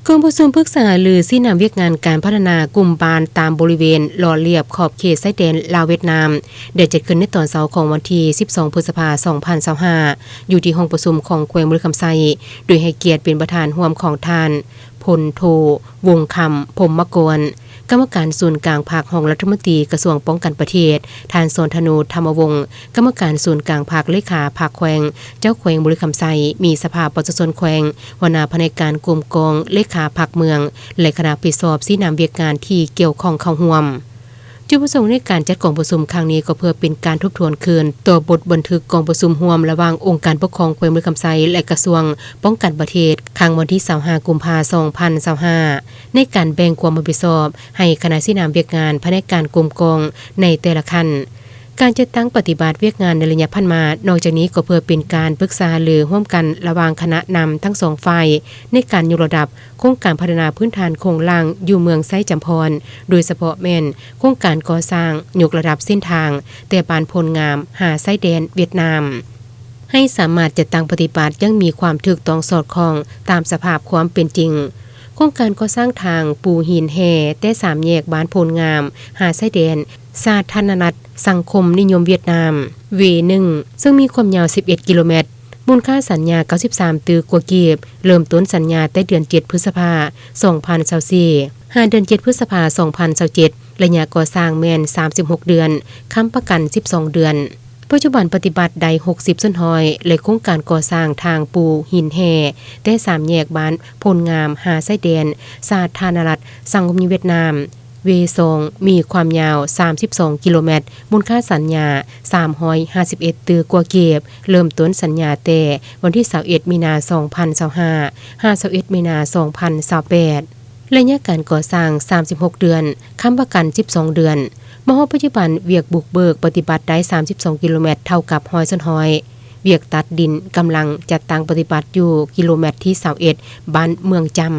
ກອງປະຊຸມປຶກສາຫາລືຊີ້ນຳວຽກງານການພັດທະນາກຸ່ມບ້ານຕາມບໍລິເວນຫຼໍ່ລຽບຂອບເຂດຊາຍແດນລາວຫວຽດນາມ ໄດ້ຈັດຂຶ້ນໃນຕອນເຊົ້າຂອງວັນທີສິບສອງ ພຶດສະພາ ສອງພັນຊາວຫ້າ ຢູ່ທີ່ຫ້ອງປະຊຸມຂອງແຂວງບໍລິຄຳໄຊ ໂດຍໃຫ້ກຽດເປັນປະທານຮ່ວມຂອງທ່ານ ພົນໂທ ວົງຄຳ ພົມມະກອນ ກຳມະການສູນກາງພັກ ຮອງລັດຖະມົນຕີກະຊວງປ້ອງກັນປະເທດ, ທ່ານ ສອນທະນູ ທຳມະວົງ ກຳມະການສູນກາງພັກ ເລຂາພັກແຂວງ, ເຈົ້າແຂວງບໍລິຄຳໄຊ, ມີສະພາປະຊາຊົນແຂວງ, ຫົວໜ້າພະແນກການກົມກອງ, ເລຂາພັກເມືອງ ແລະ ຄະນະຮັບຜິດຊອບຊີ້ນຳວຽກງານທີ່ກ່ຽວຂ້ອງເຂົ້າຮ່ວມ. ຈຸດປະສົງໃນການຈັດກອງປະຊຸມຄັ້ງນີ້ກໍເພື່ອເປັນການທົບທວນຄືນຕໍ່ບົດບັນທຶກກອງປະຊຸມຮ່ວມລະຫວ່າງອົງການປົກຄອງແຂວງບໍລິຄຳໄຊ ແລະ ກະຊວງປ້ອງກັນປະເທດ ຄັ້ງວັນທີຊາວຫ້າ ກຸມພາ ສອງພັນຊາວຫ້າ ໃນການແບ່ງຄວາມຮັບຜິດຊອບໃຫ້ຄະນະຊີ້ນຳວຽກງານພະແນກການກົມກອງໃນແຕ່ລະຂັ້ນ. ການຈັດຕັ້ງປະຕິບັດວຽກງານໃນໄລຍະຜ່ານມາ, ນອກຈາກນີ້ກໍເພື່ອເປັນການປຶກສາຫາລືຮ່ວມກັນລະຫວ່າງຄະນະນຳທັງສອງຝ່າຍ ໃນການຍົກລະດັບໂຄງການພັດທະນາພື້ນຖານໂຄງລ່າງຢູ່ເມືອງໄຊຈຳພອນ, ໂດຍສະເພາະແມ່ນໂຄງການກໍ່ສ້າງຍົກລະດັບເສັ້ນທາງແຕ່ບ້ານໂພນງາມຫາຊາຍແດນຫວຽດນາມ ໃຫ້ສາມາດຈັດຕັ້ງປະຕິບັດຢ່າງມີຄວາມຖືກຕ້ອງສອດຄ່ອງຕາມສະພາບຄວາມເປັນຈິງ. ໂຄງການກໍ່ສ້າງທາງປູຫີນແຮ່ແຕ່ສາມແຍກບ້ານໂພນງາມຫາຊາຍແດນສາທາລະນະລັດສັງຄົມນິຍົມຫວຽດນາມ ເວໜຶ່ງ ເຊິ່ງມີຄວາມຍາວສິບເອັດກິໂລແມັດ, ມູນຄ່າສັນຍາເກົ້າສິບສາມຕື້ກວ່າກີບ, ເລີ່ມຕົ້ນສັນຍາແຕ່ເດືອນເຈັດ ພຶດສະພາ ສອງພັນຊາວສີ່ ຫາເດືອນເຈັດ ພຶດສະພາ ສອງພັນຊາວເຈັດ, ໄລຍະກໍ່ສ້າງແມ່ນສາມສິບຫົກເດືອນ, ຄ້ຳປະກັນສິບສອງເດືອນ. ປັດຈຸບັນປະຕິບັດໄດ້ຫົກສິບສ່ວນຮ້ອຍ ແລະ ໂຄງການກໍ່ສ້າງທາງປູຫີນແຮ່ແຕ່ສາມແຍກບ້ານໂພນງາມຫາຊາຍແດນສາທາລະນະລັດສັງຄົມນິຍົມຫວຽດນາມ ເວສອງ ມີຄວາມຍາວສາມສິບສອງກິໂລແມັດ, ມູນຄ່າສັນຍາສາມຮ້ອຍຫ້າສິບເອັດຕື້ກວ່າກີບ, ເລີ່ມຕົ້ນສັນຍາແຕ່ວັນທີຊາວເອັດ ມີນາ ສອງພັນຊາວຫ້າ ຫາຊາວເອັດ ມີນາ ສອງພັນຊາວແປດ. ໄລຍະການກໍ່ສ້າງສາມສິບຫົກເດືອນ, ຄ້ຳປະກັນສິບສອງເດືອນ. ມາຮອດປັດຈຸບັນ, ວຽກບຸກເບີກປະຕິບັດໄດ້ສາມສິບສອງກິໂລແມັດ, ເທົ່າກັບຮ້ອຍສ່ວນຮ້ອຍ. ວຽກຕັດດິນກຳລັງຈັດຕັ້ງປະຕິບັດຢູ່ກິໂລແມັດທີຊາວເອັດ ບ້ານເມືອງຈຳ.